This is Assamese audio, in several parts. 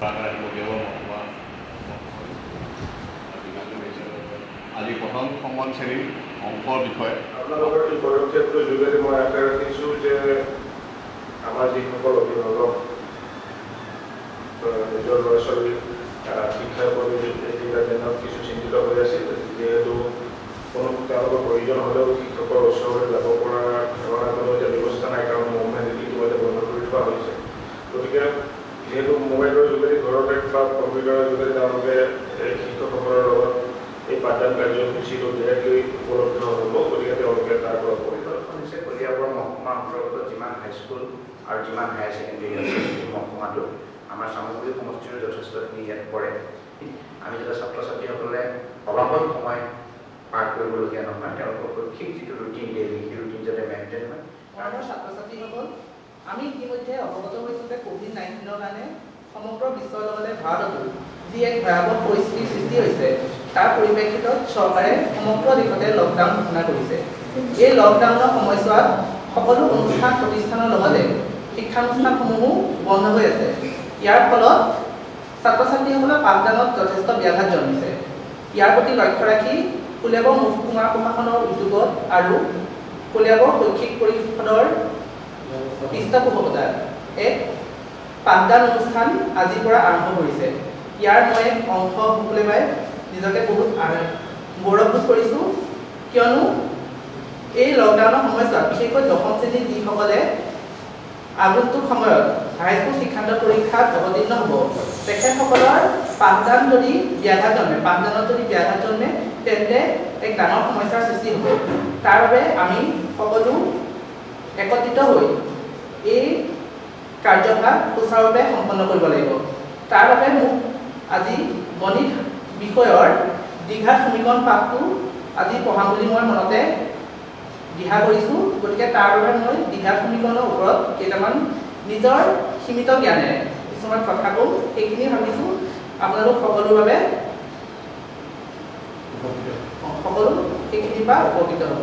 মহকুমা আজি প্ৰথম সমান শ্ৰেণীৰ অংকৰ বিষয়ে আপোনালোকৰ এই পদক্ষেপটোৰ যোগেদি মই আশা ৰাখিছোঁ যে আমাৰ যিসকল অভিভাৱক নিজৰ ল'ৰা ছোৱালীৰ শিক্ষাৰ প্ৰতি এইকেইটা দিনত কিছু চিন্তিত হৈ আছিল, যিহেতু কোনো তেওঁলোকৰ প্ৰয়োজন হ'লেও শিক্ষকৰ ওচৰলৈ যাব পৰা ধৰণৰ কোনো এতিয়া ব্যৱস্থা নাই, কাৰণ মোবাইল ইতিমধ্যে বন্ধ কৰি থোৱা হৈছে। গতিকে যিহেতু মোবাইলৰ যোগেদি ঘৰতে বা কম্পিউটাৰৰ যোগেদি তেওঁলোকে শিক্ষকসকলৰ লগত এই পাঠদান কাৰ্যসূচীটো ডিৰেক্টলি উপলব্ধ হ'ব, গতিকে তেওঁলোকে তাৰ পৰা উপকৃত হ'ব। হৈছে কলিয়াবৰ মহকুমা অন্তৰ্গত যিমান হাইস্কুল আৰু যিমান হায়াৰ ছেকেণ্ডেৰী আছে এই মহকুমাটোত আমাৰ চামগুৰি সমষ্টিৰো যথেষ্টখিনি ইয়াত পৰে। আমি যাতে ছাত্ৰ ছাত্ৰীসকলে অবাবত সময় পাৰ কৰিবলগীয়া নহয়, তেওঁলোকৰ শৈক্ষিক যিটো ৰুটিন ডেইলি, সেই ৰুটিন যাতে মেইনটেইন হয়। মৰমৰ ছাত্ৰ ছাত্ৰীসকল, আমি ইতিমধ্যে অৱগত হৈছোঁ যে ক'ভিড-19ৰ কাৰণে সমগ্ৰ বিশ্বৰ লগতে ভাৰততো যি এক ভয়াৱহ পৰিস্থিতিৰ সৃষ্টি হৈছে, তাৰ পৰিপ্ৰেক্ষিতত চৰকাৰে সমগ্ৰ দেশতে লকডাউন ঘোষণা কৰিছে। এই লকডাউনৰ সময়ছোৱাত সকলো অনুষ্ঠান প্ৰতিষ্ঠানৰ লগতে শিক্ষানুষ্ঠানসমূহো বন্ধ হৈ আছে। ইয়াৰ ফলত ছাত্ৰ ছাত্ৰীসকলৰ পাঠদানত যথেষ্ট ব্যাঘাত জন্মিছে। ইয়াৰ প্ৰতি লক্ষ্য ৰাখি কলিয়াবৰ মহকুমা প্ৰশাসনৰ উদ্যোগত আৰু কলিয়াবৰ শৈক্ষিক পৰিষদৰ পৃষ্ঠপোষকতাত এক পাঠদান অনুষ্ঠান আজিৰ পৰা আৰম্ভ কৰিছে। ইয়াৰ মই এক অংশ হ'বলৈ পাই নিজকে বহুত গৌৰৱবোধ কৰিছোঁ, কিয়নো এই লকডাউনৰ সময়ছোৱাত বিশেষকৈ দশম শ্ৰেণীৰ যিসকলে আগন্তুক সময়ত হাইস্কুল শিক্ষান্ত পৰীক্ষাত অৱতীৰ্ণ হ'ব, তেখেতসকলৰ পাঠদান যদি ব্যাঘাত জন্মে, পাঠদানত যদি ব্যাঘাত জন্মে, তেন্তে এক ডাঙৰ সমস্যাৰ সৃষ্টি হ'ব। তাৰ বাবে আমি সকলো একত্ৰিত হৈ এই কাৰ্যভাগ সুচাৰুৰূপে সম্পন্ন কৰিব লাগিব। তাৰ বাবে মোক আজি গণিত বিষয়ৰ দ্বিঘাত সমীকৰণ পাঠটো আজি পঢ়াম বুলি মই মনতে দিহা কৰিছোঁ। গতিকে তাৰ বাবে মই দ্বিঘাত সমীকৰণৰ ওপৰত কেইটামান নিজৰ সীমিত জ্ঞানেৰে কিছুমান কথা ক'ম। সেইখিনি ভাবিছোঁ আপোনালোক সকলোৰ বাবে সকলো সেইখিনিৰ পৰা উপকৃত হ'ব।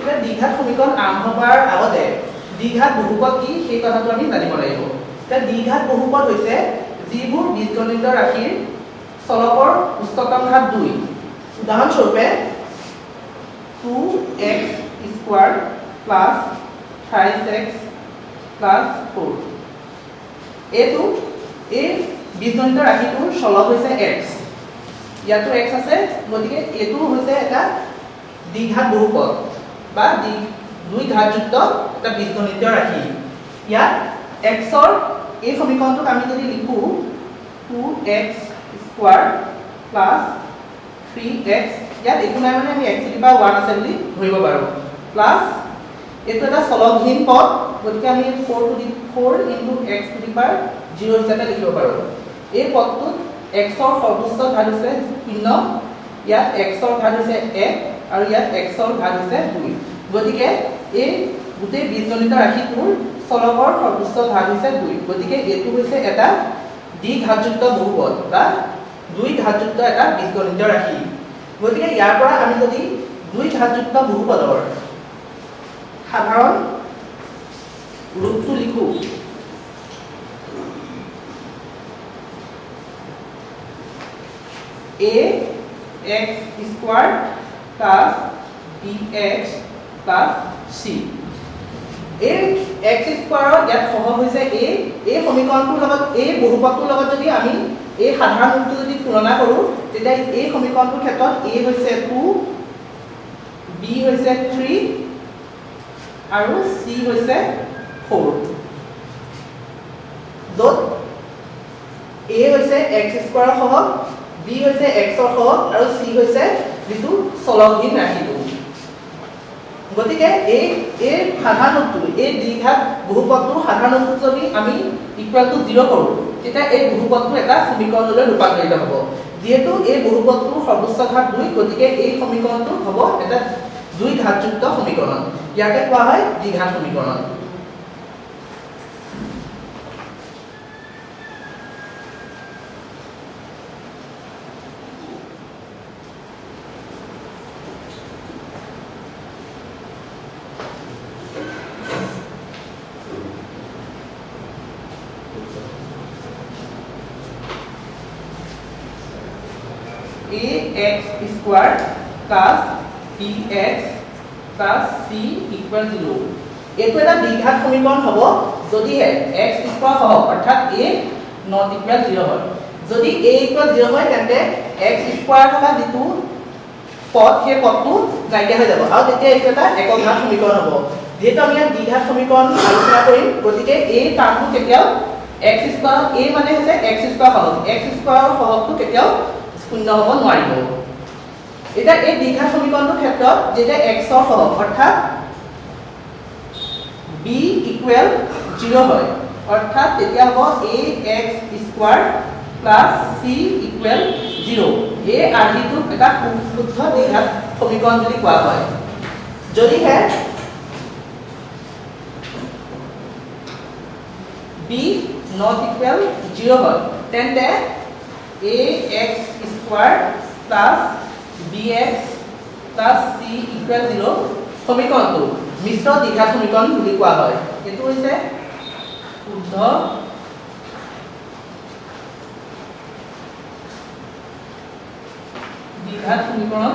এতিয়া দ্বিঘাত সমীকৰণ আৰম্ভ কৰাৰ আগতে দ্বিঘাত বহুপদ কি সেই কথাটো আমি জানিব লাগিব। এতিয়া দ্বিঘাত বহুপদ হৈছে যিবোৰ বীজগণিত ৰাশিৰ চলকৰ উচ্চতম ঘাত 2। উদাহৰণস্বৰূপে 2x square plus 5x plus 4, এইটো এই বীজগণিত ৰাশিটোৰ চলক হৈছে x, ইয়াতো x আছে, গতিকে এইটো হৈছে এটা দ্বিঘাত বহুপদ বা দুই ঘাতযুক্ত এটা বীজগণিতীয় ৰাশি। ইয়াত x-ৰ এই সমীকৰণটোক আমি যদি লিখোঁ 2x square plus 3x, ইয়াত একো নাই মানে আমি x to the power 1 আছে বুলি ধৰিব পাৰোঁ, প্লাছ এইটো এটা চলকহীন পদ, গতিকে আমি 4 into x to the power 0 হিচাপে লিখিব পাৰোঁ। এই পদটোত x-ৰ সৰ্বোচ্চ ঘাত হৈছে 0, ইয়াত x-ৰ ঘাত হৈছে 1 আৰু ইয়াত x-ৰ ঘাত হৈছে 2। গতিকে এই গোটেই বীজগণিত ৰাশিটোৰ চলকৰ সৰ্বোচ্চ ঘাত হৈছে 2। গতিকে এইটো হৈছে এটা দ্বিঘাতযুক্ত বহুপদ বা দুই ঘাতযুক্ত এটা বীজগণিত ৰাশি। গতিকে ইয়াৰ পৰা আমি যদি দুই ঘাতযুক্ত বহুপদৰ সাধাৰণ ৰূপটো লিখোঁ, a x square plus b x plus c। এই এক্স স্কোৱাৰৰ ইয়াত সহগ হৈছে এ, এই সমীকৰণটোৰ লগত এই বহুপদটোৰ লগত যদি আমি এই সাধাৰণ ৰূপটো যদি তুলনা কৰোঁ, তেতিয়া এই সমীকৰণটোৰ ক্ষেত্ৰত এ হৈছে 2, বি হৈছে 3 আৰু চি হৈছে 4, য'ত এ হৈছে এক্স স্কোৱাৰৰ সহগ, বি হৈছে এক্সৰ সহগ আৰু চি হৈছে যিটো চলকহীন ৰাশিটো। গতিকে এই এই সাধাৰণ ৰূপটো, এই দ্বিঘাত বহুপদটোৰ সাধাৰণ ৰূপটো যদি আমি ইকুৱেল টু 0 কৰোঁ, তেতিয়া এই বহুপদটো এটা সমীকৰণলৈ ৰূপান্তৰিত হ'ব। যিহেতু এই বহুপদটোৰ সৰ্বোচ্চ ঘাত 2, গতিকে এই সমীকৰণটো হ'ব এটা দুই ঘাতযুক্ত সমীকৰণ। ইয়াকে কোৱা হয় দ্বিঘাত সমীকৰণ। Ax square plus bx plus c equal 0। এইটো এটা দ্বিঘাত সমীকৰণ হ'ব যদিহে x square সহগ অৰ্থাৎ a not equal 0 হয়। যদি a equal 0 হয় তেন্তে x square থকা যিটো পদ সেই পদটো নাইকিয়া হৈ যাব আৰু তেতিয়া এইটো এটা একঘাত সমীকৰণ হ'ব। যিহেতু আমি ইয়াত দ্বিঘাত সমীকৰণ আলোচনা কৰিম, গতিকে এই টাৰ্মটো কেতিয়াও x square, a মানে হৈছে x square সহগ, x square সহগটো কেতিয়াও শূন্য হ'ব নোৱাৰিব। এতিয়া এই দ্বিঘাত সমীকৰণটোৰ ক্ষেত্ৰত যেতিয়া x ৰ সহগ অৰ্থাৎ b equal 0 হয়, অৰ্থাৎ তেতিয়া হ'ব ax square plus c equal 0। এই আৰ্হিটোক এটা শুদ্ধ দ্বিঘাত সমীকৰণ বুলি কোৱা হয়। যদিহে b not equal 0 হয় তেন্তে ax square plus bx plus c equal 0 সমীকৰণটো মিশ্ৰ দ্বিঘাত সমীকৰণ বুলি কোৱা হয়। এইটো হৈছে শুদ্ধ দ্বিঘাত সমীকৰণ।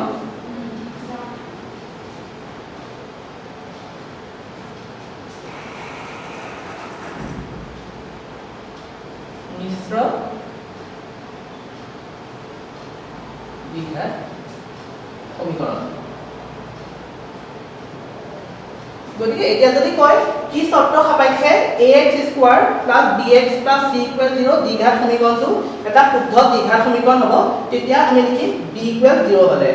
মিশ্ৰ দ্বিঘাত সমীকৰণ। গতিকে এতিয়া যদি কয় কি চৰ্ত সাপেক্ষে ax square plus bx plus c equal 0 দ্বিঘাত সমীকৰণটো এটা শুদ্ধ দ্বিঘাত সমীকৰণ হ'ব, তেতিয়া আমি লিখিম b equal 0 হ'লে।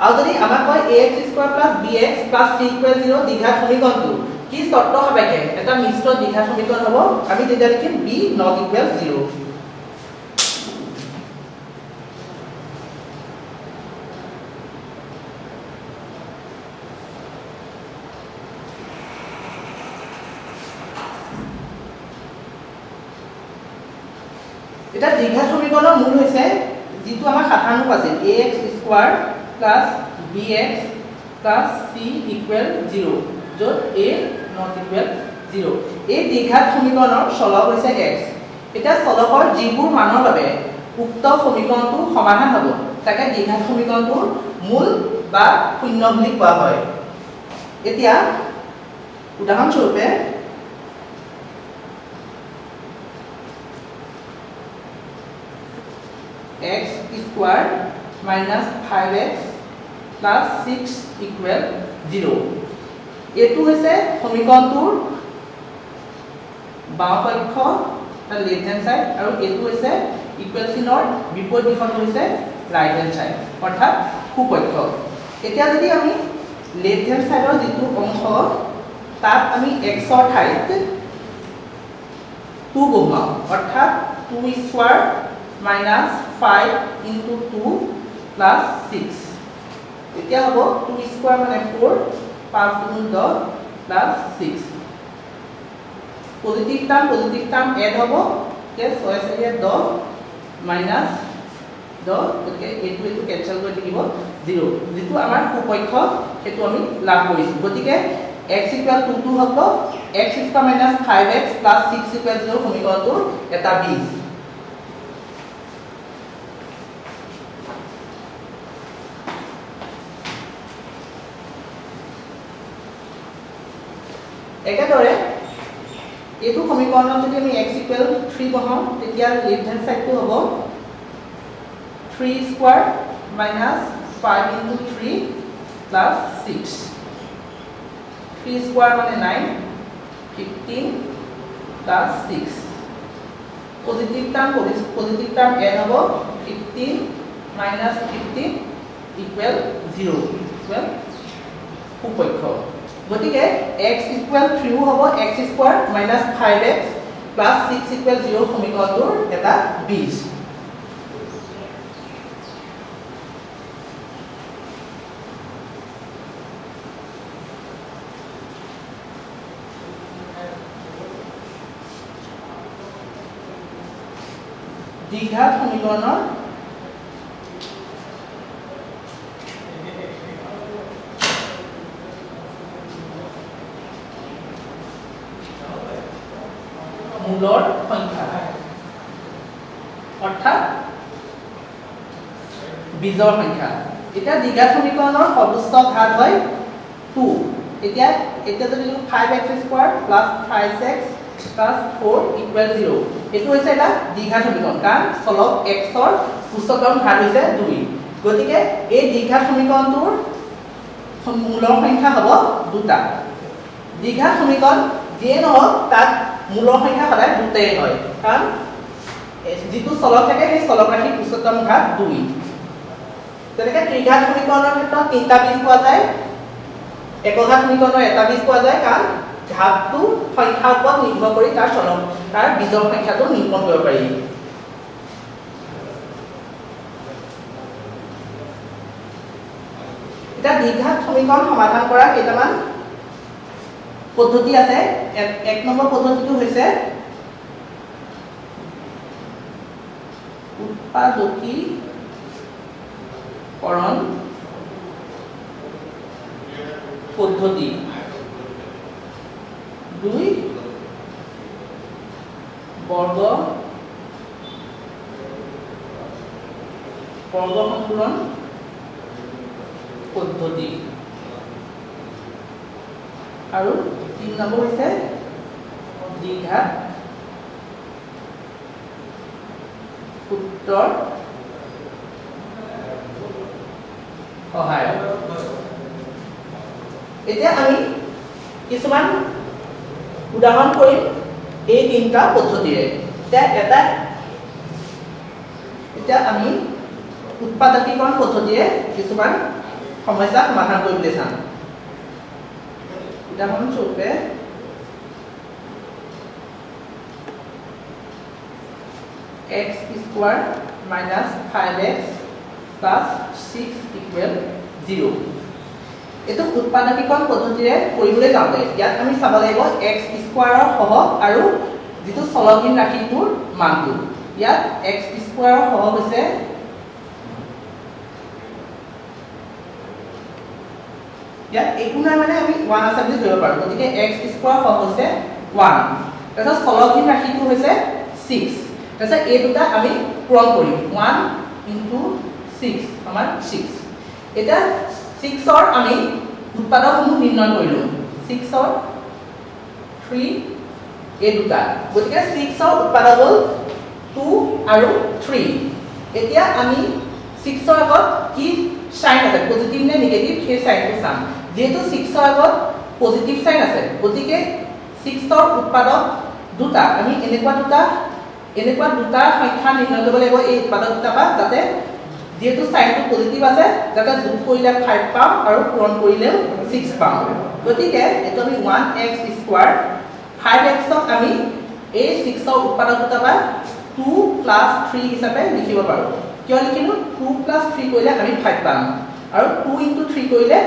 আৰু যদি আমাক কয় ax square plus bx plus c equal 0 দ্বিঘাত সমীকৰণটো কি চৰ্ত সাপেক্ষে এটা মিশ্ৰ দ্বিঘাত সমীকৰণ হ'ব, আমি তেতিয়া লিখিম b not equal 0। এটা দ্বিঘাত সমীকৰণৰ মূল হৈছে যিটো আমাৰ সাধাৰণ ৰূপ আছিল ax square plus bx plus c equal 0, য'ত a not equal 0। এই দ্বিঘাত সমীকৰণৰ চলক হৈছে x। এতিয়া চলকৰ যিবোৰ মানৰ বাবে উক্ত সমীকৰণটো সমাধান হ'ব তাকে দ্বিঘাত সমীকৰণটোৰ মূল বা শূন্য বুলি কোৱা হয়। এতিয়া উদাহৰণস্বৰূপে x square minus 5x plus 6 equal 0। এইটো হৈছে সমীকৰণটোৰ বাওঁ পক্ষ লেফ্ট হেণ্ড চাইড আৰু এইটো হৈছে ইকুৱেল চিনৰ বিপৰীত দিশত হৈছে ৰাইট হেণ্ড চাইড অৰ্থাৎ সোঁপক্ষ। এতিয়া যদি আমি লেফ্ট হেণ্ড চাইডৰ যিটো অংশ তাত আমি x ৰ ঠাইত 2 বহুৱাওঁ, অৰ্থাৎ 2 square minus 5 into 2 plus 6। এতিয়া হ'ব 2 square মানে 4, 5 গুণ 10 plus 6। Positive term add হ'ব, এতিয়া 6 চাৰিয়ে 10 মাইনাছ 10, গতিকে এইটো এইটো কেনচেল কৰি থাকিব 0। যিটো আমাৰ সোঁপক্ষ সেইটো আমি লাভ কৰিছোঁ। গতিকে x equal to 2 হ'ব x square minus 5x plus 6 equal 0 সমীকৰণটোৰ এটা বীজ। একেদৰে এইটো সমীকৰণত যদি আমি x equal 3 বহাওঁ তেতিয়া লেফ্ট হেণ্ড চাইডটো হ'ব 3 square minus 5 into 3 plus 6। 3 square মানে 9, 15 plus 6। Positive term add হ'ব 15 minus 15 equal 0 equal সোঁপক্ষ। গতিকে x equal 3 হ'ব x square minus 5x plus 6 equal 0 সমীকৰণটোৰ এটা বীজ। দ্বিঘাত সমীকৰণৰ মূলৰ সংখ্যা, অৰ্থাৎ বীজৰ সংখ্যা। এতিয়া দ্বিঘাত সমীকৰণৰ সৰ্বোচ্চ ঘাত হয় 2। এতিয়া এতিয়া যদি লিখো 5x square plus 5x plus 4 equal 0, এইটো হৈছে এটা দ্বিঘাত সমীকৰণ, কাৰণ চলক x ৰ উচ্চতম ঘাত হৈছে 2। গতিকে এই দ্বিঘাত সমীকৰণটোৰ মূলৰ সংখ্যা হ'ব দুটা। দ্বিঘাত সমীকৰণ যিয়ে নহওক তাত মূলৰ সংখ্যা সদায় দুটাই হয়, কাৰণ যিটো চলক থাকে সেই চলক ৰাশিৰ উচ্চতম ঘাত 2। তেনেকৈ ত্ৰিঘাত সমীকৰণৰ ক্ষেত্ৰত তিনিটা বীজ পোৱা যায়, একঘাত সমীকৰণৰ এটা বীজ পোৱা যায়, কাৰণ ঘাতটো সংখ্যাৰ ওপৰত নিৰ্ভৰ কৰি তাৰ চলক তাৰ বীজৰ সংখ্যাটো নিৰূপণ কৰিব পাৰি। এতিয়া দ্বিঘাত সমীকৰণ সমাধান কৰা কেইটামান পদ্ধতি আছে। এক নম্বৰ পদ্ধতিটো হৈছে উৎপাদকীকৰণ পদ্ধতি। 2 বৰ্গ বৰ্গ সন্তুলন পদ্ধতি আৰু 3 নম্বৰ হৈছে দ্বিঘাত সূত্ৰৰ সহায়ত। এতিয়া আমি কিছুমান উদাহৰণ কৰিম এই তিনিটা পদ্ধতিৰে। এতিয়া আমি উৎপাদকীকৰণ পদ্ধতিৰে কিছুমান সমস্যা সমাধান কৰিবলৈ চাম। উদাহৰণস্বৰূপে x square minus 5x plus 6 equal 0। এইটো উৎপাদকীকৰণ পদ্ধতিৰে কৰিবলৈ যাওঁতে ইয়াত আমি চাব লাগিব x স্কোৱাৰৰ সহগ আৰু যিটো চলকহীন ৰাশিটোৰ মানটো। ইয়াত x স্কোৱাৰৰ সহগ হৈছে ইয়াত একো নাই, মানে আমি 1 আছে বুলি ধৰিব পাৰোঁ, গতিকে x square সহগ হৈছে 1। তাৰপিছত চলকহীন ৰাশিটো হৈছে 6। তাৰপিছত এই দুটা আমি পূৰণ কৰিম, 1 ইনটু 6 সমান 6। এতিয়া 6ৰ আমি উৎপাদকসমূহ নিৰ্ণয় কৰিলোঁ, 6ৰ 3 এই দুটা, গতিকে 6ৰ উৎপাদক হ'ল 2 আৰু 3। এতিয়া আমি 6ৰ আগত কি চাইন আছে, পজিটিভ নে নিগেটিভ, সেই চাইনটো চাম। যিহেতু 6ৰ আগত পজিটিভ চাইন আছে, গতিকে 6ৰ উৎপাদক দুটা, আমি এনেকুৱা দুটা সংখ্যা নিৰ্ণয় কৰিব লাগিব এই উৎপাদক দুটাৰ পৰা, যাতে যিহেতু চাইনটো পজিটিভ আছে, যাতে যোগ কৰিলে 5 পাম আৰু পূৰণ কৰিলেও 6 পাম। গতিকে এইটো আমি 1x square 5x আমি এই 6ৰ উৎপাদক দুটাৰ পৰা 2 প্লাছ 3 হিচাপে লিখিব পাৰোঁ। কিয় লিখিলোঁ? 2 প্লাছ 3 কৰিলে আমি 5 পাম আৰু 2 ইনটু 3 কৰিলে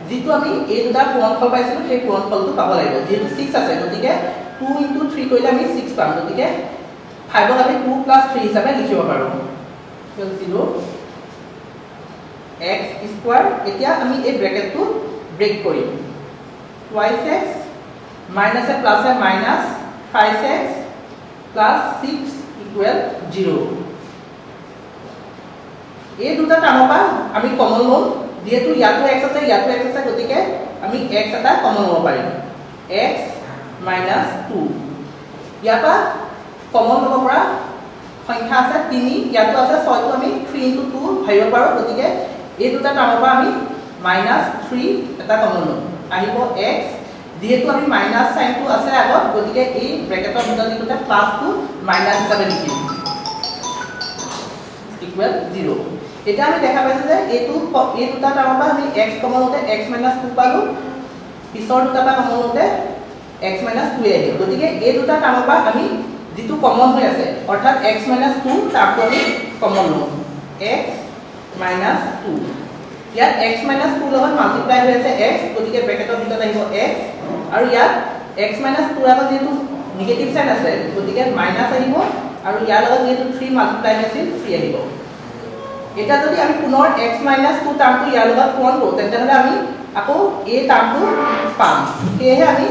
যিটো আমি এই দুটা পূৰণফল পাইছিলোঁ সেই পূৰণফলটো পাব লাগিব। যিহেতু 6 আছে, গতিকে 2 ইনটু 3 কৰিলে আমি 6 পাম, গতিকে 5ক আমি 2 প্লাছ 3 হিচাপে লিখিব পাৰোঁ। 0 x square, এতিয়া আমি এই ব্ৰেকেটটো ব্ৰেক কৰিম, 2x মাইনাছে প্লাছে minus 5x plus 6 equal 0। এই দুটা টাৰ্মৰ পৰা আমি কমন ল'ম, যিহেতু ইয়াতো x আছে ইয়াতো x আছে, গতিকে আমি x এটা কমন ল'ব পাৰিম, x minus 2। ইয়াৰ পৰা কমন ল'ব পৰা সংখ্যা আছে 3, ইয়াতো আছে 6টো আমি 3 ইনটু 2 ভাবিব পাৰোঁ, গতিকে এই দুটা টাৰ্মৰ পৰা আমি মাইনাছ 3 এটা কমন ল'ম, আহিব x। যিহেতু আমি মাইনাছ চাইনটো আছে আগত, গতিকে এই ব্ৰেকেটৰ ভিতৰত লিখোঁতে প্লাছটো মাইনাছ হিচাপে লিখিম, ইকুৱেল 0। এতিয়া আমি দেখা পাইছোঁ যে এই দুটা টাৰ্মৰ পৰা আমি x common লওঁতে x minus 2 পালোঁ, পিছৰ দুটাৰ পৰা কমন লওঁতে x minus 2 আহিল। গতিকে এই দুটা টাৰ্মৰ পৰা আমি যিটো কমন হৈ আছে, অৰ্থাৎ x minus 2 টাৰ্মটো আমি কমন লওঁ, x minus 2। ইয়াত x minus 2 লগত মাল্টিপ্লাই হৈ আছে x, গতিকে ব্ৰেকেটৰ ভিতৰত আহিব x, আৰু ইয়াত x minus 2 আগত যিহেতু নিগেটিভ চাইন আছে, গতিকে মাইনাছ আহিব আৰু ইয়াৰ লগত যিহেতু 3 মাল্টিপ্লাই হৈছিল 3 আহিব। এতিয়া যদি আমি পুনৰ x minus 2 টাৰ্মটো ইয়াৰ লগত পূৰণ কৰোঁ তেন্তেহ'লে আমি আকৌ এই টাৰ্মটো পাম। সেয়েহে আমি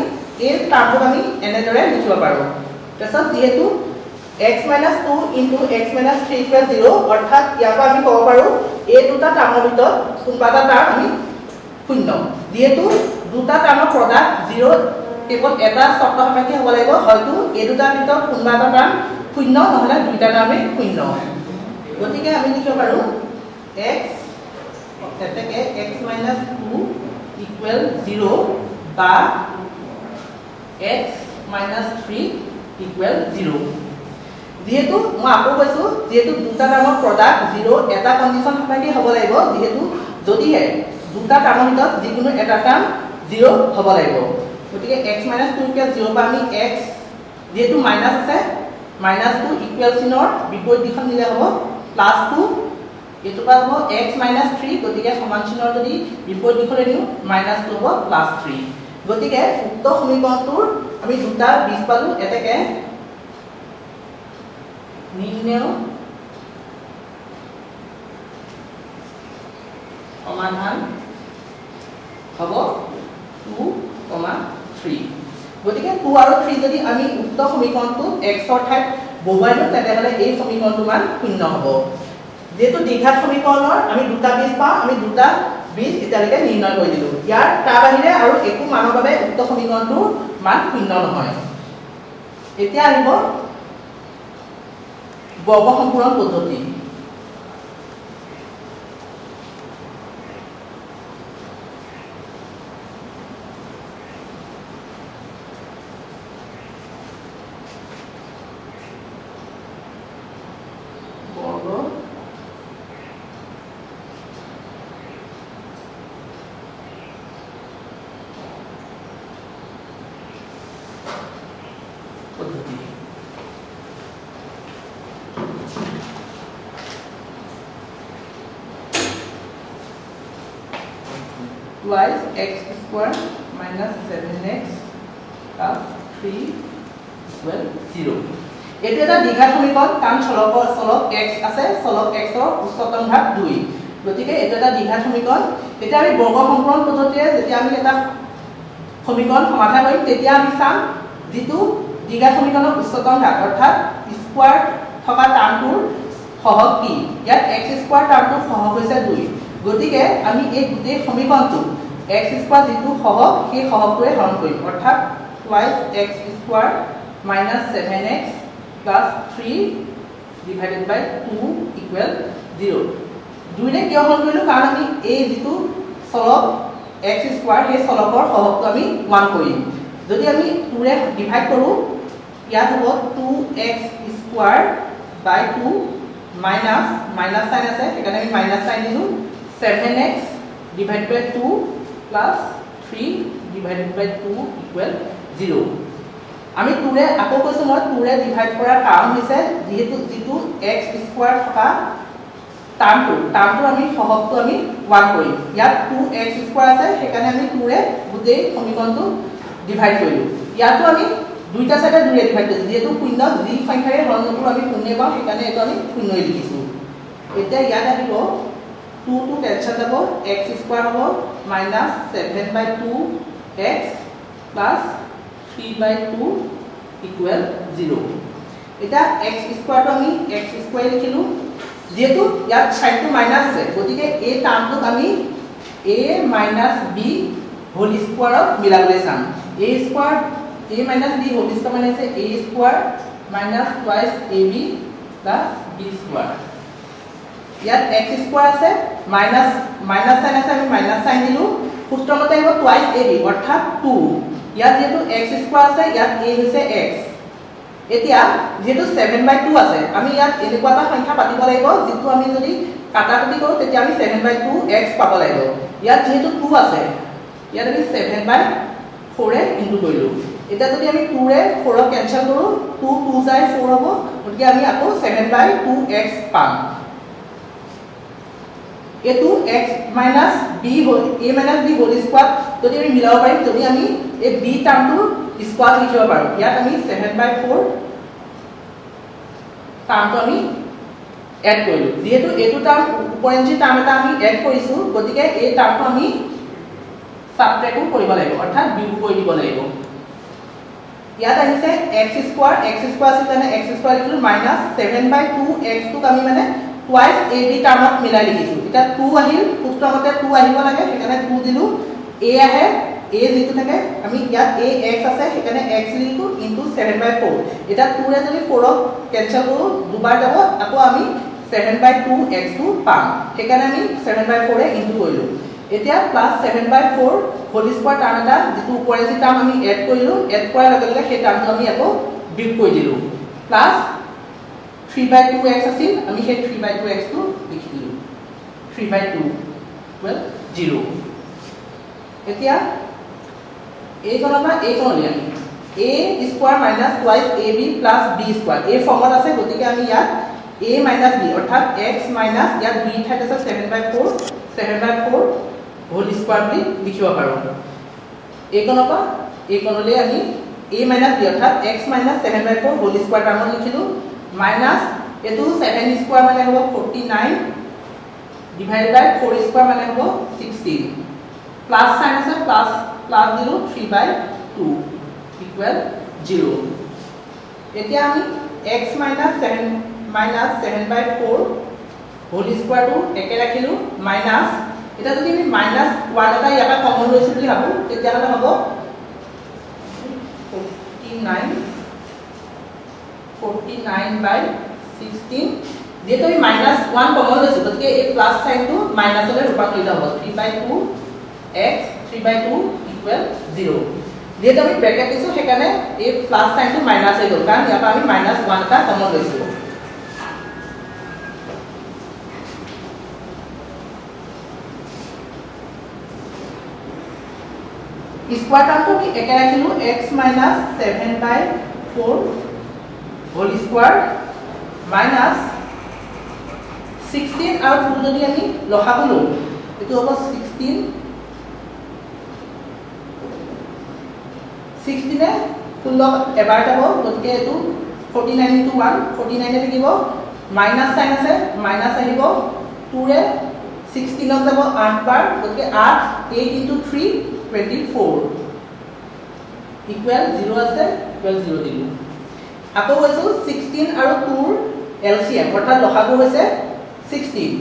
এই টাৰ্মটোক আমি এনেদৰে লিখিব পাৰোঁ। তাৰপিছত যিহেতু x minus 2 into x minus 3 equal 0, অৰ্থাৎ ইয়াৰ পৰা আমি ক'ব পাৰোঁ এই দুটা টাৰ্মৰ ভিতৰত কোনোবা এটা টাৰ্ম আমি শূন্য। যিহেতু দুটা টাৰ্মৰ প্ৰডাক্ট 0 কেৱল এটা চৰ্ত সাপেক্ষে হ'ব লাগিব, হয়তো এই দুটাৰ ভিতৰত কোনোবা এটা টাৰ্ম শূন্য নহ'লে দুইটা টাৰ্মেই শূন্য। গতিকে আমি লিখিব পাৰোঁ x এতেকে x minus 2 equal 0 বা x minus 3 equal 0। যিহেতু মই আকৌ কৈছোঁ, যিহেতু দুটা টাৰ্মৰ প্ৰডাক্ট 0 এটা কণ্ডিশ্যন সাপেক্ষে হ'ব লাগিব, যিহেতু যদিহে দুটা টাৰ্মৰ ভিতৰত যিকোনো এটা টাৰ্ম 0 হ'ব লাগিব। গতিকে x minus 2 equal 0 পৰা আমি x যিহেতু মাইনাছ আছে, মাইনাছ 2 ইকুৱেল চিনৰ বিপৰীত দিশত নিলে হ'ব প্লাছ 2, এইটোৰ পৰা হ'ব x minus 3, গতিকে সমান চিনৰ যদি বিপৰীত দিশলৈ নিওঁ মাইনাছ 2 হ'ব প্লাছ 3। গতিকে উক্ত সমীকৰণটোৰ আমি দুটা বীজ পালোঁ। এতেকে নিৰ্ণেয় সমাধান হ'ব 2, 3। গতিকে 2 আৰু 3 যদি আমি উক্ত সমীকৰণটো x-ৰ ঠাইত বহুৱাই দিওঁ তেনেহ'লে এই সমীকৰণটোৰ মান শূন্য হ'ব। যিহেতু দ্বিঘাত সমীকৰণৰ আমি দুটা বীজ পাওঁ, আমি দুটা বীজ এতিয়ালৈকে নিৰ্ণয় কৰি দিলোঁ। ইয়াৰ তাৰ বাহিৰে আৰু একো মানৰ বাবে উক্ত সমীকৰণটোৰ মান শূন্য নহয়। এতিয়া আহিব বৰ্গ সম্পূৰণ পদ্ধতি। বৰ্গ পদ্ধতি। Twice x square minus 7x plus 3 equal 0। এইটো এটা দ্বিঘাত সমীকৰণ, কাৰণ চলক x আছে, চলক x ৰ উচ্চতম ঘাত 2। গতিকে এইটো এটা দ্বিঘাত সমীকৰণ। তেতিয়া আমি বৰ্গ সম্পূৰণ পদ্ধতিৰে যেতিয়া আমি এটা সমীকৰণ সমাধান কৰিম তেতিয়া আমি চাম যিটো দ্বিঘাত সমীকৰণৰ উচ্চতম ঘাত অৰ্থাৎ স্কোৱাৰ থকা টাৰ্মটোৰ সহগ কি। ইয়াত x square টাৰ্মটোৰ সহগ হৈছে 2। গতিকে আমি এই গোটেই সমীকৰণটো x square যিটো সহগ সেই সহগটোৰে হৰণ কৰিম, অৰ্থাৎ twice x square minus 7x plus 3 divided by 2 equal 0। দুইৰে কিয় হৰণ কৰিলোঁ, কাৰণ আমি এই যিটো চলক x square সেই চলকৰ সহগটো আমি 1 কৰিম। যদি আমি 2ৰে ডিভাইড কৰোঁ ইয়াত হ'ব 2x square by 2 minus minus sign আছে সেইকাৰণে আমি মাইনাছ চাইন দিলোঁ, 7x divided by 2 plus 3 divided by 2 equal 0। আমি 2ৰে আকৌ কৈছোঁ মই 2ৰে ডিভাইড কৰাৰ কাৰণ হৈছে যিহেতু যিটো x square থকা টাৰ্মটো আমি সহগটো আমি 1 কৰিম। ইয়াত 2x square আছে সেইকাৰণে আমি 2ৰে গোটেই সমীকৰণটো ডিভাইড কৰিলোঁ। ইয়াতো আমি দুইটা চাইডে 2ৰে ডিভাইড কৰিছোঁ, যিহেতু শূন্য যি সংখ্যাৰে হৰণ নকৰোঁ আমি শূন্যই পাওঁ, সেইকাৰণে এইটো আমি শূন্যই লিখিছোঁ। এতিয়া ইয়াত আহিব 2 2 কেনচেল যাব, x square হ'ব minus 7 by 2 x plus 3 by 2 equal 0। এতিয়া x স্কোৱাৰটো আমি x square লিখিলোঁ, যিহেতু ইয়াত চাইনটো মাইনাছ আছে গতিকে এই টাৰ্মটোক আমি a minus b whole স্কোৱাৰত মিলাবলৈ চাম। a square a minus b whole square মানে হৈছে a square minus twice a b plus b square. ইয়াত x square আছে, মাইনাছ মাইনাছ চাইন আছে, আমি মাইনাছ চাইন দিলোঁ। সূত্ৰমতে আহিব টুৱাইছ এ বি অৰ্থাৎ 2। ইয়াত যিহেতু x square আছে ইয়াত a হৈছে x। এতিয়া যিহেতু 7 বাই 2 আছে আমি ইয়াত এনেকুৱা এটা সংখ্যা পাতিব লাগিব যিটো আমি যদি কাটাকুটি কৰোঁ তেতিয়া আমি 7 বাই 2 x পাব লাগিব। ইয়াত যিহেতু 2 আছে ইয়াত আমি 7 বাই 4 ইনটু কৰিলোঁ। এতিয়া যদি আমি 2ৰে 4ক কেনচেল কৰোঁ 2 2 যায় 4 হ'ব, গতিকে আমি আকৌ 7 বাই 2 x পাম। এইটো x minus b whole a minus b whole square যদি আমি মিলাব পাৰিম, যদি আমি এই b টাৰ্মটোৰ স্কোৱাৰ লিখিব পাৰোঁ। ইয়াত আমি 7 বাই 4 টাৰ্মটো আমি এড কৰিলোঁ। যিহেতু এইটো টাৰ্ম উপৰেঞ্চি টাৰ্ম এটা আমি এড কৰিছোঁ, গতিকে এই টাৰ্মটো আমি ছাবট্ৰেক্টো কৰিব লাগিব, অৰ্থাৎ বিয়োগ কৰি দিব লাগিব। ইয়াত আহিছে এক্স স্কোৱাৰ, এক্স স্কোৱাৰ আছিল কাৰণে এক্স স্কোৱাৰ লিখিলোঁ, মাইনাছ 7/2 এক্সটোক আমি মানে টুৱাইচ এ বি টাৰ্মত মিলাই লিখিছোঁ। এতিয়া 2 আহিল, সূত্ৰৰ মতে 2 আহিব লাগে, সেইকাৰণে 2 দিলোঁ। এ আহে, এ যিটো থাকে আমি ইয়াত এ এক্স আছে সেইকাৰণে এক্স লিখিলোঁ ইনটু 7/4। এতিয়া 2ৰে যদি 4ক কেঞ্চেল কৰোঁ দুবাৰ যাব, আকৌ আমি 7/2 এক্সটো পাম, সেইকাৰণে আমি 7/4 ইনটু কৰিলোঁ। এতিয়া প্লাছ 7/4 হোল স্কোৱাৰ টাৰ্ম এটা যিটো ওপৰেঞ্চি টাৰ্ম আমি এড কৰিলোঁ, এড কৰাৰ লগে লগে সেই টাৰ্মটো আমি আকৌ বিয়োগ কৰি দিলোঁ। প্লাছ 3/2 এক্স আছিল, আমি সেই 3/2 এক্সটো লিখি দিলোঁ, 3/2 ইকুৱেল 0। এতিয়া এইকণৰ পৰা এইকণলৈ আমি a square minus twice a b plus b square এই ফৰ্মত আছে, গতিকে আমি ইয়াত এ মাইনাছ বি অৰ্থাৎ এক্স মাইনাছ ইয়াত বি ঠাইত আছে 7/4, 7/4 হোল স্কোৱাৰ বুলি লিখিব পাৰোঁ। এইকণৰ পৰা এইকণলৈ আমি এ মাইনাছ বি অৰ্থাৎ x minus 7/4 whole square টাৰ্মত লিখিলোঁ, মাইনাছ এইটো 7 স্কোৱাৰ মানে হ'ব 49 ডিভাইড বাই 4 স্কোৱাৰ মানে হ'ব 16, প্লাছ চাইন আছে প্লাছ প্লাছ দিলোঁ 3/2 ইকুৱেল 0। এতিয়া আমি x minus 7/4 whole স্কোৱাৰটো একে ৰাখিলোঁ, মাইনাছ এতিয়া যদি আমি মাইনাছ 1 এটা ইয়াৰ পৰা কমন লৈছোঁ বুলি ভাবোঁ, তেতিয়াহ'লে হ'ব 49/16। যিহেতু আমি মাইনাছ 1 কমন লৈছোঁ, গতিকে এই প্লাছ চাইনটো মাইনাছলৈ ৰূপান্তৰিত হ'ব, 3/2 এক্স 3/2 ইকুৱেল 0। যিহেতু আমি ব্ৰেকেট দিছোঁ সেইকাৰণে এই প্লাছ চাইনটো মাইনাছ হৈ গ'ল, কাৰণ ইয়াৰ পৰা আমি মাইনাছ 1 এটা কমন লৈছোঁ। স্কোৱাৰ টাৰ্মটো আমি একে ৰাখিলোঁ, x minus 7/4 whole square minus 16 আৰু 2 যদি আমি লসাগু লওঁ, এইটো হ'ব 16, 16 16 এবাৰ যাব, গতিকে এইটো 49 ইনটু 1 49 থাকিব, মাইনাছ চাইন আছে মাইনাছ আহিব, 2ৰে 16ক যাব 8 বাৰ, গতিকে 8 8 ইনটু 3 24 ইকুৱেল 0 আছে, ইকুৱেল 0 দিলোঁ। আকৌ কৈছোঁ 16 আৰু 2ৰ এলচিএম অৰ্থাৎ লসাগু হৈছে 16,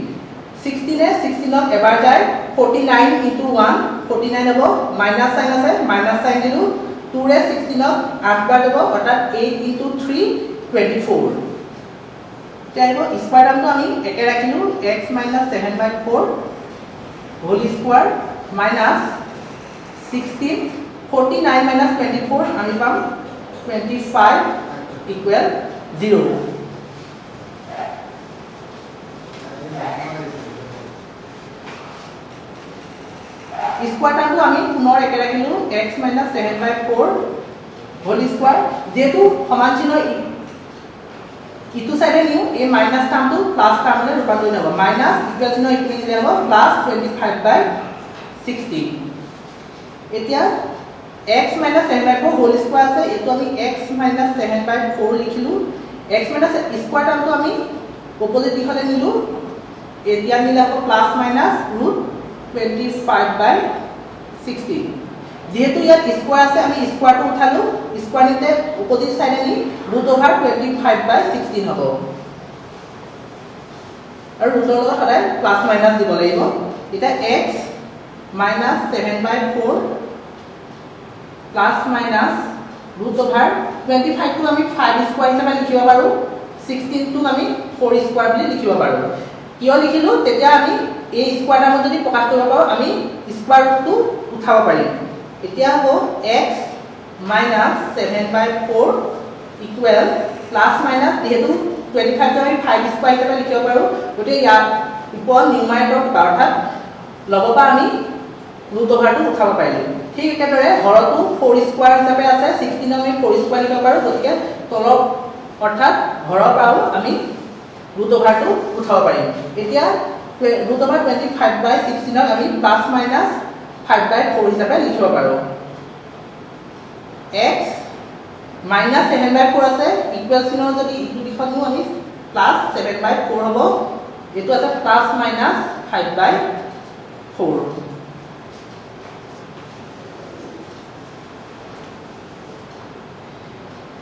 16 16ক এবাৰ যায়, 49 ইনটু 1 49 হ'ব, মাইনাছ চাইন আছে মাইনাছ চাইন দিলোঁ, 2ৰে 16ক 8 বাৰ যাব, অৰ্থাৎ 8 ইনটু 3 24। এতিয়া আহিব স্কোৱাৰ টাৰ্মটো আমি একে ৰাখিলোঁ, x minus 7/4 whole square minus 16 49 minus 24 আমি পাম 25 ইকুৱেল 0। স্কোৱাৰ টাৰ্মটো আমি পুনৰ একে ৰাখিলোঁ, x minus 7/4 whole square, যিহেতু সমান চিহ্ন ইটো চাইডে নিওঁ, এই মাইনাছ টাৰ্মটো প্লাছ টাৰ্মলৈ ৰূপান্তৰিত হ'ব, মাইনাছ ইকুৱেল চিহ্ন ইটো নিলে হ'ব প্লাছ 25/16। এতিয়া x minus 7/4 whole square আছে, এইটো আমি x minus 7/4 লিখিলোঁ, x minus square টাৰ্মটো আমি অপজিট দিশলৈ নিলোঁ, এতিয়া নিলে আকৌ প্লাছ মাইনাছ ৰুট 25/16। যিহেতু ইয়াত স্কোৱাৰ আছে আমি স্কোৱাৰটো উঠালোঁ, স্কোৱাৰ নিতে অপজিট চাইডে নি ৰুট অভাৰ 25/16 হ'ব, আৰু ৰুটৰ লগত সদায় প্লাছ মাইনাছ দিব লাগিব। এতিয়া x minus 7/4 plus minus root over 25টো আমি 5 স্কোৱাৰ হিচাপে লিখিব পাৰোঁ, 16টোক আমি 4 স্কোৱাৰ বুলি লিখিব পাৰোঁ। কিয় লিখিলোঁ, তেতিয়া আমি এই স্কোৱাৰ টাৰ্মত যদি প্ৰকাশ কৰিব পাৰোঁ আমি স্কোৱাৰ ৰুটটো উঠাব পাৰিম। এতিয়া হ'ব x minus 7/4 equal plus minus, যিহেতু 25টো আমি 5 স্কোৱাৰ হিচাপে লিখিব পাৰোঁ, গতিকে ইয়াত ওপৰত নিউমাৰেটৰ কিবা অৰ্থাৎ ল'ব পৰা আমি ৰুট অভাৰটো উঠাব পাৰিলোঁ। ঠিক একেদৰে হৰটো 4 স্কোৱাৰ হিচাপে আছে, 16 আমি 4 স্কোৱাৰ লিখিব পাৰোঁ, গতিকে তলৰ অৰ্থাৎ হৰৰ পৰাও আমি ৰুট অভাৰটো উঠাব পাৰিম। এতিয়া ৰুট অভাৰ 25/16 আমি প্লাছ মাইনাছ 5/4 হিচাপে লিখিব পাৰোঁ। x minus 7/4 আছে, ইকুৱেল চিহ্ন যদি ইটো দিশত নিওঁ আমি প্লাছ 7/4 হ'ব, এইটো আছে প্লাছ মাইনাছ 5/4।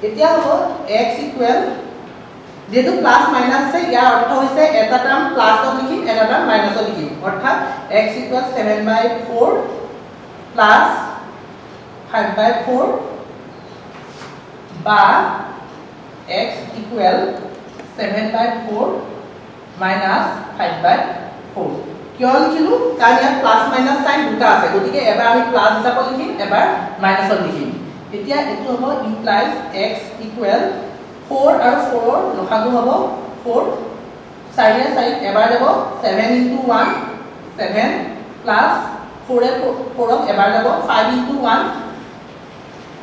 এতিয়া হ'ব x equal, যিহেতু প্লাছ মাইনাছ আছে ইয়াৰ অৰ্থ হৈছে এটা টাৰ্ম প্লাছত লিখিম এটা টাৰ্ম মাইনাছত লিখিম, অৰ্থাৎ x equal 7/4 plus 5/4 বা x equal 7/4 minus 5/4। কিয় লিখিলোঁ? কাৰণ ইয়াত প্লাছ মাইনাছ চাইন দুটা আছে, গতিকে এবাৰ আমি প্লাছ হিচাপত লিখিম এবাৰ মাইনাছত লিখিম। এতিয়া এইটো হ'ব ইমপ্লাইজ x equal 4 আৰু 4ৰ লসাগু হ'ব 4, 4 4 এবাৰ যাব 7 ইনটু 1 7 প্লাছ 4 4 এবাৰ যাব 5 ইনটু 1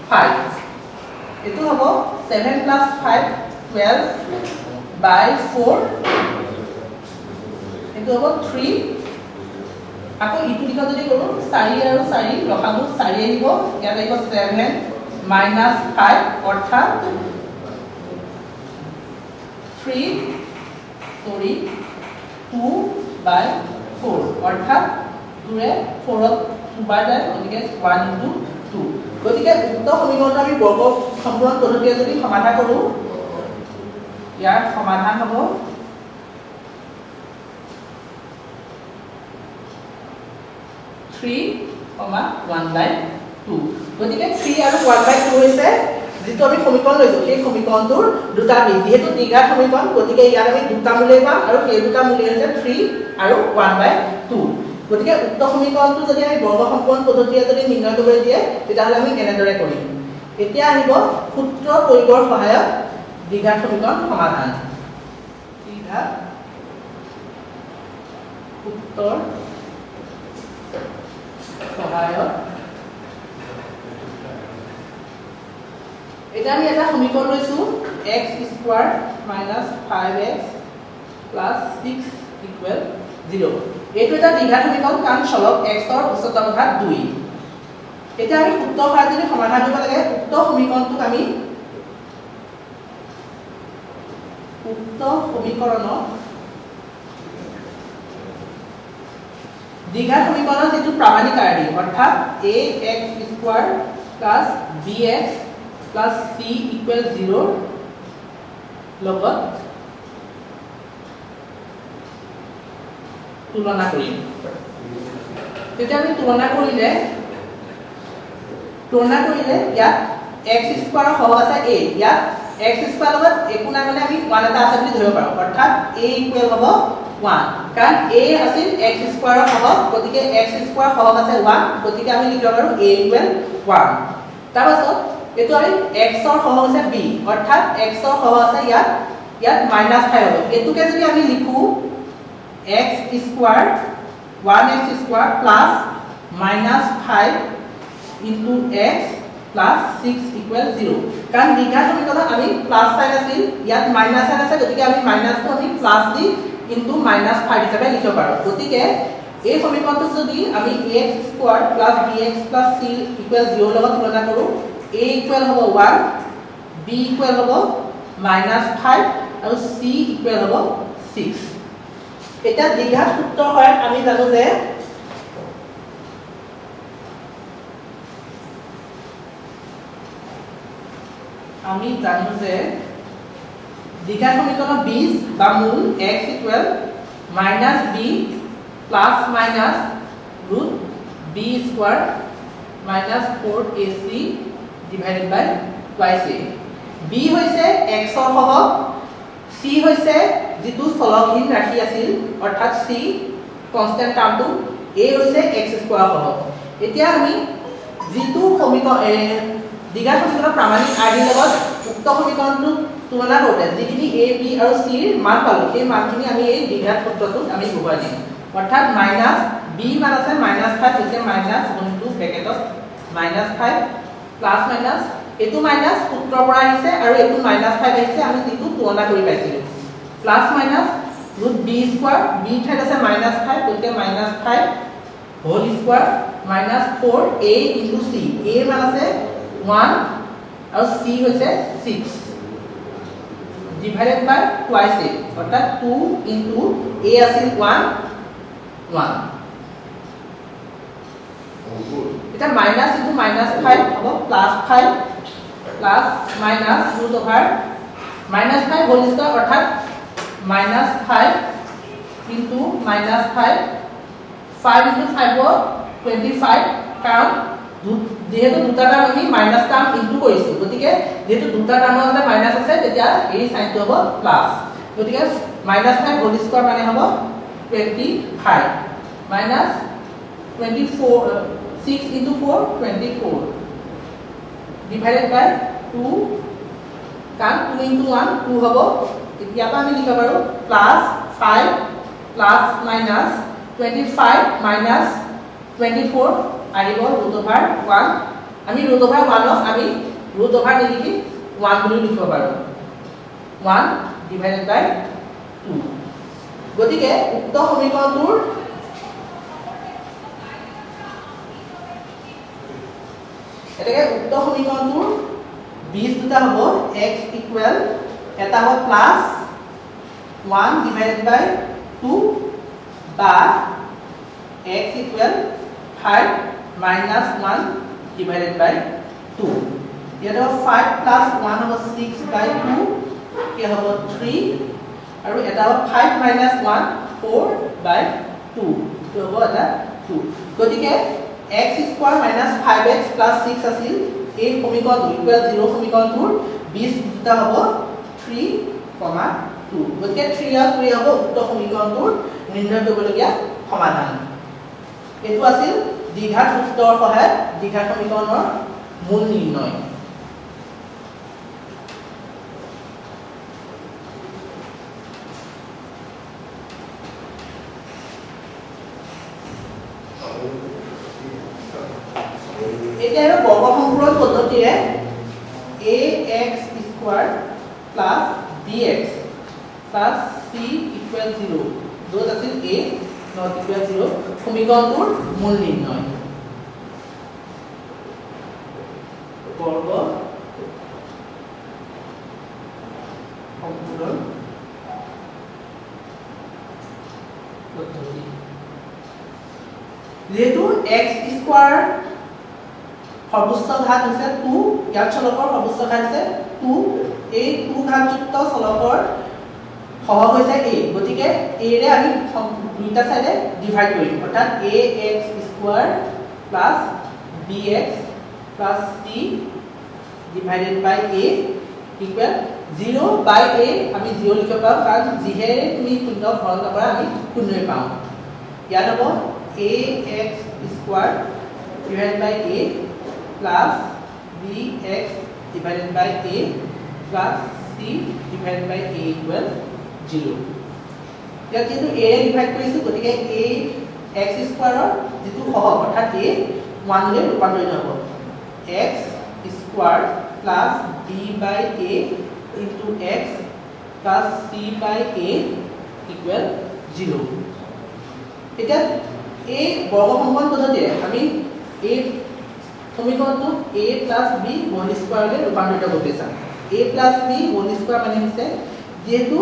5। এইটো হ'ব 7 প্লাছ 5 12/4, এইটো হ'ব 3। আকৌ ইটো দিশত যদি কৰোঁ 4 আৰু 4 লসাগু 4 আহিব, ইয়াত আহিব 7 মাইনাছ 5, অৰ্থাৎ 2/4, অৰ্থাৎ 2 4ত 2 বাৰ যায়, গতিকে 1 ইনটু 2। গতিকে উক্ত সমীকৰণটো আমি বৰ্গ সম্পূৰণ পদ্ধতিৰে যদি সমাধান কৰোঁ ইয়াৰ সমাধান হ'ব 3, 1/2। গতিকে 3 আৰু 1/2 হৈছে যিটো আমি সমীকৰণ লৈছোঁ সেই সমীকৰণটোৰ দুটা বীজ। যিহেতু দ্বিঘাত সমীকৰণ গতিকে ইয়াত আমি দুটা মূলেই পাম আৰু সেই দুটা মূলেই হৈছে 3 আৰু 1/2। গতিকে উক্ত সমীকৰণটো যদি আমি বৰ্গ সম্পূৰণ পদ্ধতিৰে যদি নিৰ্ণয় কৰিবলৈ দিয়ে তেতিয়াহ'লে আমি এনেদৰে কৰিম। এতিয়া আহিব সূত্ৰ প্ৰয়োগৰ সহায়ত দ্বিঘাত সমীকৰণ সমাধান। দ্বিঘাত সূত্ৰৰ সহায়ত এতিয়া আমি এটা সমীকৰণ লৈছোঁ x square minus 5x plus 6 equal 0। এইটো এটা দ্বিঘাত সমীকৰণ কাৰণ চলক x ৰ উচ্চতম ঘাত 2। এতিয়া আমি সূত্ৰৰ সহায়ত যদি সমাধান কৰিব লাগে উক্ত সমীকৰণটোক আমি উক্ত সমীকৰণত দ্বিঘাত সমীকৰণৰ যিটো প্ৰামাণিক আৰ্হি অৰ্থাৎ ax square plus bx plus c equal 0 লগত তুলনা কৰিম। তেতিয়া আমি তুলনা কৰিলে ইয়াত x স্কোৱাৰৰ সহগ আছে a, ইয়াত x square লগত একো নাই মানে আমি 1 এটা আছে বুলি ধৰিব পাৰোঁ, অৰ্থাৎ a equal হ'ব 1, কাৰণ a আছিল x স্কোৱাৰৰ সহগ, গতিকে x square সহগ আছে 1, গতিকে আমি লিখিব পাৰোঁ a equal 1। তাৰপাছত এইটো আমি x ৰ সহগ হৈছে b, অৰ্থাৎ x ৰ সহগ আছে ইয়াত ইয়াত -5 হ'ব। এইটোকে যদি আমি লিখোঁ x square 1x square plus -5 into x plus 6 equal 0, কাৰণ দ্বিঘাত সমীকৰণত আমি প্লাছ চাইন আছিল ইয়াত মাইনাছ চাইন আছে, গতিকে আমি মাইনাছটো আমি প্লাছ দি ইনটু -5 হিচাপে লিখিব পাৰোঁ। গতিকে এই সমীকৰণটো যদি আমি ax square plus bx plus c equal 0 লগত তুলনা কৰোঁ a equal হ'ব 1, b equal হ'ব -5 আৰু c equal হ'ব 6। এতিয়া দ্বিঘাত সূত্ৰৰ সহায়ত আমি জানো যে দ্বিঘাত সমীকৰণৰ বীজ বা মূল x equal minus b plus minus root b square minus 4ac divided by twice a। b হৈছে x ৰ সহগ, c হৈছে যিটো চলকহীন ৰাশি আছিল অৰ্থাৎ c constant টাৰ্মটো, a হৈছে x square সহগ। এতিয়া আমি যিটো সমীকৰণ দ্বিঘাত সমীকৰণৰ প্ৰামাণিক আৰ্হিৰ লগত উক্ত সমীকৰণটো তুলনা কৰোঁতে যিখিনি a, b আৰু c ৰ মান পালোঁ সেই মানখিনি আমি এই দ্বিঘাত সূত্ৰটোত আমি বহুৱাই দিম, অৰ্থাৎ মাইনাছ b মান আছে -5, গতিকে মাইনাছ গুণটো ব্ৰেকেটত -5 প্লাছ মাইনাছ, এইটো মাইনাছ সূত্ৰৰ পৰা আহিছে আৰু এইটো -5 আহিছে আমি যিটো তুলনা কৰি পাইছিলোঁ, plus minus root b square, b ঠাইত আছে -5, গতিকে -5 whole square minus 4a into c, a মান আছে 1 আৰু c হৈছে 6 ডিভাইডেড বাই টুৱাইছ এ, অৰ্থাৎ টু ইনটু এ আছিল ওৱান ওৱান। এতিয়া মাইনাছ ইনটু মাইনাছ ফাইভ হ'ব plus five plus minus root over minus five whole square, অৰ্থাৎ minus five into minus five, five into five হ'ব 25, কাৰণ যিহেতু দুটা টাৰ্ম আমি মাইনাছ টাৰ্ম ইনটু কৰিছোঁ, গতিকে যিহেতু দুটা টাৰ্মৰ মাজতে মাইনাছ আছে তেতিয়া এই চাইনটো হ'ব প্লাছ, গতিকে মাইনাছ ফাইভ হোল স্কোৱাৰ মানে হ'ব 25 minus 24, 6 into 4, 24 divided by 2, কাৰণ 2 into 1, 2 হ'ব। ইয়াৰ পৰা আমি লিখিব পাৰোঁ plus 5 plus minus 25 minus 24 আহিব root over 1। আমি root over 1 ক আমি root over নিলিখি 1 বুলিও লিখিব পাৰোঁ, 1 divided by 2। গতিকে উক্ত সমীকৰণটোৰ এতেকে উক্ত সমীকৰণটোৰ বীজ দুটা হ'ব x equal এটা হ'ব প্লাছ 1 ডিভাইডেড বাই 2 বা x equal 5 minus 1 divided by 2। ইয়াত হ'ব 5 প্লাছ 1 হ'ব 6 বাই 2, কি হ'ব 3, আৰু এটা হ'ব 5 মাইনাছ 1 4 বাই 2, এইটো হ'ব এটা 2। গতিকে x square minus 5x plus 6 আছিল এই সমীকৰণটো ইকুৱেল 0 সমীকৰণটোৰ বীজ দুটা হ'ব 3, 2। গতিকে 3 আৰু 2 হ'ব উক্ত সমীকৰণটোৰ নিৰ্ণয় কৰিবলগীয়া সমাধান। এইটো আছিল দ্বিঘাত সূত্ৰৰ সহায়ত দ্বিঘাত সমীকৰণৰ মূল নিৰ্ণয়। এতিয়া আৰু বৰ্গ সংপূৰণ পদ্ধতিৰে a x square plus b x plus c equal 0, য'ত আছিল এ not equal 0, সমীকৰণটোৰ মূল নিৰ্ণয়। বৰ্গ সংপূৰণ পদ্ধতি, যিহেতু এক্স স্কোৱাৰ সৰ্বোচ্চ ঘাত হৈছে 2, ইয়াত চলকৰ সৰ্বোচ্চ ঘাত হৈছে 2, এই 2 ঘাতযুক্ত চলকৰ সহগ হৈছে a, গতিকে a ৰে আমি দুইটা চাইডে ডিভাইড কৰিম, অৰ্থাৎ a x square plus b x plus c divided by a equal 0 by a। আমি 0 লিখিব পাৰোঁ, কাৰণ যিহেৰে তুমি শূন্য হৰণ নকৰা আমি শূন্যই পাওঁ। ইয়াত হ'ব a x square divide by a plus b x divided by a plus c divided by a equal 0। ইয়াত যিহেতু a ৰে ডিভাইড কৰিছোঁ, গতিকে a x স্কোৱাৰৰ যিটো সহগ অৰ্থাৎ a 1 লৈ ৰূপান্তৰিত হ'ব, x square plus b by a into x plus c by a equal 0। এতিয়া এই বৰ্গ সংকলন পদ্ধতিৰে আমি এই সমীকৰণটোক a plus b whole স্কোৱাৰলৈ ৰূপান্তৰিত কৰিব বিচাৰোঁ। a plus b whole square মানে হৈছে, যিহেতু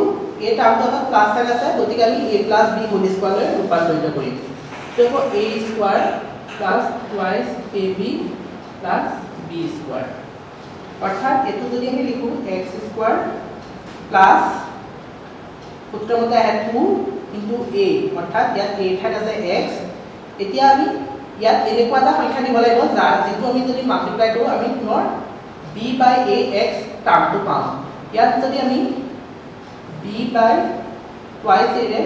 এই টাৰ্মটো আগত প্লাছ চাইন আছে, গতিকে আমি a plus b whole স্কোৱাৰলৈ ৰূপান্তৰিত কৰিম। এইটো হ'ব a square plus twice a b plus b square, অৰ্থাৎ এইটো যদি আমি লিখোঁ এক্স স্কোৱাৰ প্লাছ সূত্ৰমতে আহে 2 ইনটু এ, অৰ্থাৎ ইয়াত এৰ ঠাইত আছে এক্স। এতিয়া আমি ইয়াত এনেকুৱা এটা সংখ্যা দিব লাগিব যাৰ যিটো আমি যদি মাল্টিপ্লাই কৰোঁ আমি পুনৰ বি বাই এ এক্স টাৰ্মটো পাওঁ। ইয়াত যদি আমি বি বাই টুৱাইচ এৰে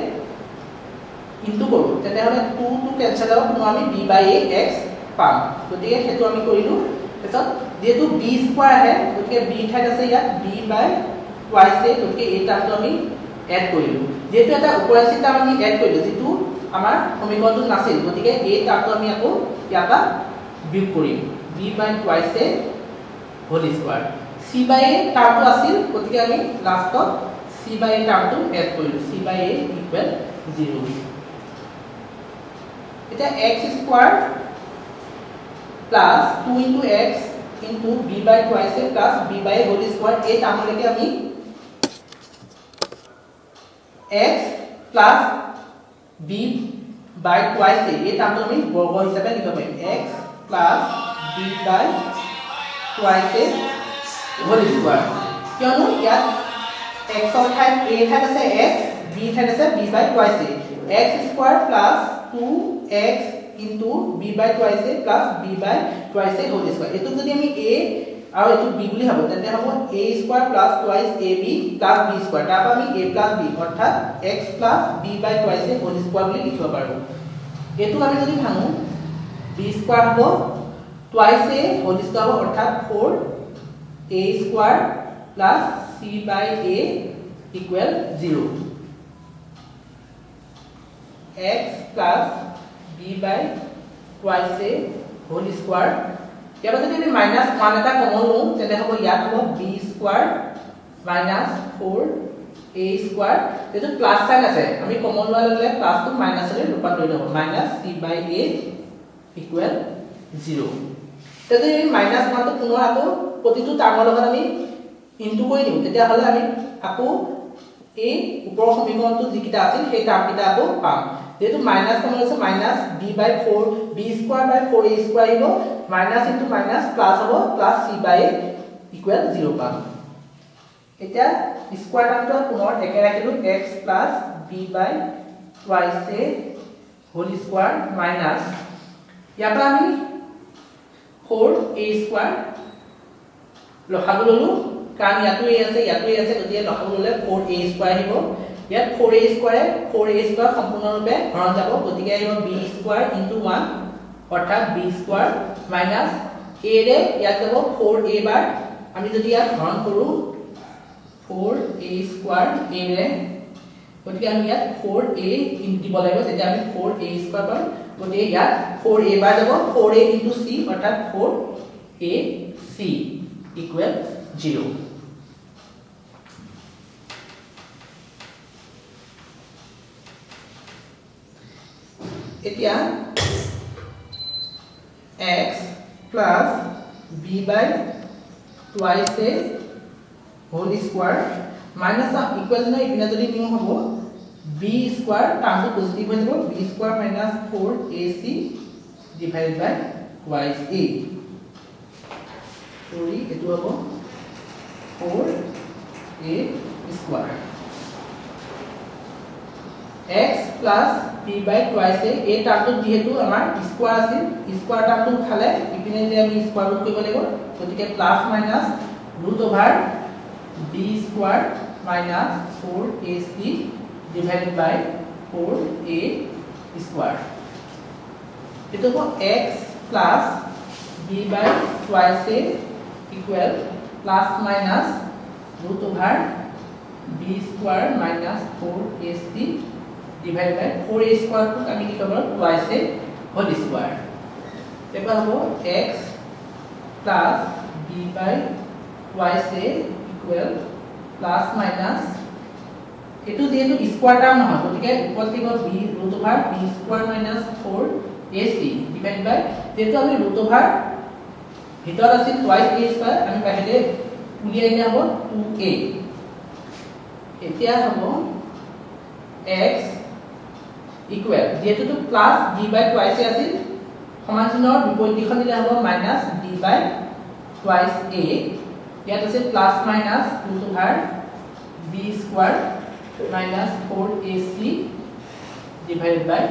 ইনটু কৰোঁ তেনেহ'লে 2 2 কেঞ্চেল হ'ব, পুনৰ আমি বি বাই এ এক্স পাম। গতিকে সেইটো আমি কৰিলোঁ। তাৰপিছত যিহেতু বি স্কোৱাৰ আহে, গতিকে বি ঠাইত আছে ইয়াত বি বাই টুৱাইচ এ, গতিকে এই টাৰ্মটো আমি এড কৰিলোঁ। যিহেতু এটা ওপৰঞ্চি টাৰ্ম আমি এড কৰিলোঁ যিটো আমাৰ সমীকৰণটোত নাছিল, গতিকে এই টাৰ্মটো আমি আকৌ ইয়াৰ পৰা বিয়োগ কৰিম, b by twice a whole square. C by a টাৰ্মটো আছিল, গতিকে আমি লাষ্টত চি বাই এ টাৰ্মটো এড কৰিলোঁ, c by a equal 0। এতিয়া x square plus 2 into x into b by twice a plus b by a whole square, এই টাৰ্মলৈকে আমি X plus b by twice a, এই টাৰ্মটো আমি বৰ্গ হিচাপে লিখিব পাৰিম x plus b by twice a whole square. কিয়নো ইয়াত এক্সৰ ঠাইত এ ঠাইত আছে এক্স, বি ঠাইত আছে b by twice a, x square plus 2x into b by twice a plus b by twice a whole square. এইটোক যদি আমি এ আৰু এইটো বি বুলি ভাবোঁ তেন্তে হ'ব a square plus twice a b plus b square. তাৰপৰা আমি এ প্লাছ বি অৰ্থাৎ x plus b by twice a whole square বুলি লিখিব পাৰোঁ। এইটোক আমি যদি ভাঙোঁ বি স্কোৱাৰ হ'ব টুৱাইছ এ হোল স্কোৱাৰ হ'ব অৰ্থাৎ 4 a square plus c by a equal 0। X plus b by twice a whole square, ইয়াৰ পৰা যদি আমি মাইনাছ ওৱান এটা কমন লওঁ তেন্তে হ'ব ইয়াত হ'ব b square minus 4 a square. যিহেতু প্লাছ চাইন আছে আমি কমন লোৱাৰ লগে লগে প্লাছটো মাইনাছলৈ ৰূপান্তৰিত হ'ব, minus c by a equal 0। এতিয়া যদি আমি মাইনাছ ওৱানটো পুনৰ আকৌ প্ৰতিটো টাৰ্মৰ লগত আমি ইনটু কৰি দিওঁ তেতিয়াহ'লে আমি আকৌ এই ওপৰৰ সমীকৰণটো যিকেইটা আছিল সেই টাৰ্মকেইটা আকৌ পাম। যিহেতু মাইনাছ কমন হৈছে minus b by 4 b square by 4 a square আহিব, মাইনাছ ইনটু মাইনাছ প্লাছ হ'ব, plus c by a equal 0 পাম। এতিয়া স্কোৱাৰ টাৰ্মটো পুনৰ একে ৰাখিলোঁ, x plus b by twice a whole square minus ইয়াৰ পৰা আমি 4 এ স্কোৱাৰ লসাগু ল'লোঁ, কাৰণ ইয়াতো এ আছে ইয়াতো এ আছে, গতিকে লসাগু ল'লে 4 এ স্কোৱাৰ আহিব। ইয়াত 4 এ স্কোৱাৰে 4 এ স্কোৱাৰ সম্পূৰ্ণৰূপে হৰণ যাব, গতিকে আহিব বি স্কোৱাৰ ইনটু 1 অৰ্থাৎ বি স্কোৱাৰ মাইনাছ এৰে ইয়াত যাব 4 এ বাৰ, আমি যদি ইয়াত হৰণ কৰোঁ 4 এ স্কোৱাৰ এৰে, গতিকে আমি ইয়াত 4 এ দিব লাগিব, তেতিয়া আমি 4 এ স্কোৱাৰ পাম। গতিকে ইয়াত 4 এ বাৰ যাব, 4 এ ইনটু চি অৰ্থাৎ 4 এ চি ইকুৱেল 0। এতিয়া x plus b by twice a whole square minus equal চিহ্ন ইপিনে যদি নিওঁ হ'ব বি স্কোৱাৰ, টাৰ্মটো পজিটিভ হৈ যাব, b square minus 4 a c divide by twice a, কৰি এইটো হ'ব 4 a square. X plus b by twice a, এই টাৰ্মটোত যিহেতু আমাৰ স্কোৱাৰ আছিল, স্কোৱাৰ টাৰ্মটো উঠালে ইপিনে যে আমি স্কোৱাৰ ৰুট কৰিব লাগিব, গতিকে plus minus root over b square minus 4 a c divided by 4 a square. এইটো হ'ব x plus b by twice a equal plus minus root over b square minus 4 a c divide by 4 a স্কোৱাৰটোক আমি কি কৰিব পাৰোঁ টুৱাইছ এ হোল স্কোৱাৰ। এবাৰ হ'ব x plus b by twice a equal plus minus, এইটো যিহেতু স্কোৱাৰ টাৰ্ম নহয় গতিকে ওপৰত থাকিব b root over b square minus 4 a c divide by, যিহেতু আমি ৰুট অভাৰ ভিতৰত আছিল টুৱাইছ এ স্কোৱাৰ, আমি বাহিৰে উলিয়াই দিলে হ'ব 2 এ। এতিয়া হ'ব এক্স ইকুৱেল, যিহেতু plus b by twice a আছিল, সমান চিহ্নৰ বিপৰীত দিশত দিলে হ'ব minus b by twice a, ইয়াত আছে plus minus root over b square minus 4 a c divide by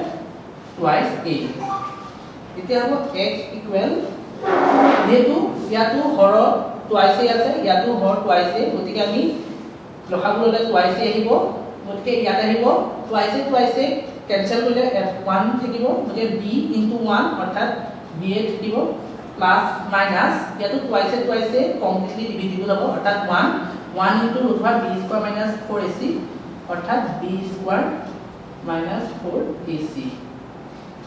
twice a। এতিয়া হ'ব এক্স ইকুৱেল, যিহেতু ইয়াতো হৰ টুৱাইছ এ আছে ইয়াতো হৰ টুৱাইছ এ, গতিকে আমি লসাগু ল'লে টুৱাইছ এ আহিব, গতিকে ইয়াত আহিব twice a twice a cancel কৰিলে 1 থাকিব, গতিকে বি ইনটু 1 অৰ্থাৎ বি এ থাকিব, প্লাছ মাইনাছ ইয়াতো twice a twice a completely divisible হ'ব, অৰ্থাৎ 1 1 into root over b square minus 4 a c অৰ্থাৎ b square minus 4 a c.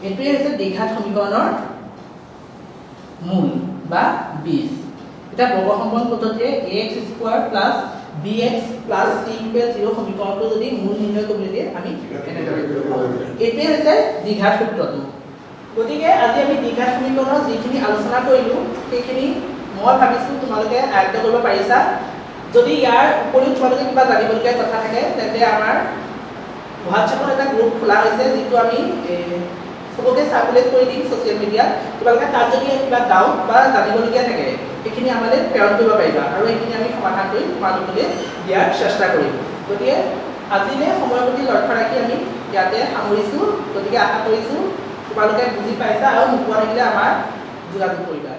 এইটোৱে হৈছে দ্বিঘাত সমীকৰণৰ মূল বা বীজ। এতিয়া বৰ্গসম্বন পদ্ধতিৰে a x square plus b x plus c equal 0 সমীকৰণটো যদি মূল নিৰ্ণয় কৰিবলৈ দিয়ে আমি এনেদৰে। এইটোৱে হৈছে দ্বিঘাত সূত্ৰটো। গতিকে আজি আমি দ্বিঘাত সমীকৰণৰ যিখিনি আলোচনা কৰিলোঁ সেইখিনি মই ভাবিছোঁ তোমালোকে আয়ত্ব কৰিব পাৰিছা। যদি ইয়াৰ উপৰিও তোমালোকে কিবা জানিবলগীয়া কথা থাকে তেন্তে আমাৰ হোৱাটছএপত এটা গ্ৰুপ খোলা হৈছে, যিটো আমি চবকে চাৰ্কুলেট কৰি দিম ছ'চিয়েল মিডিয়াত। তোমালোকে তাত যদি কিবা ডাউট বা জানিবলগীয়া থাকে, সেইখিনি আমালৈ প্ৰেৰণ কৰিব পাৰিবা আৰু সেইখিনি আমি সমাধান কৰি তোমালোকলৈ দিয়াৰ চেষ্টা কৰিম। গতিকে আজিলৈ সময়ৰ প্ৰতি লক্ষ্য ৰাখি আমি ইয়াতে সামৰিছোঁ। গতিকে আশা কৰিছোঁ তোমালোকে বুজি পাইছা আৰু নোপোৱা থাকিলে আমাৰ যোগাযোগ কৰিবা।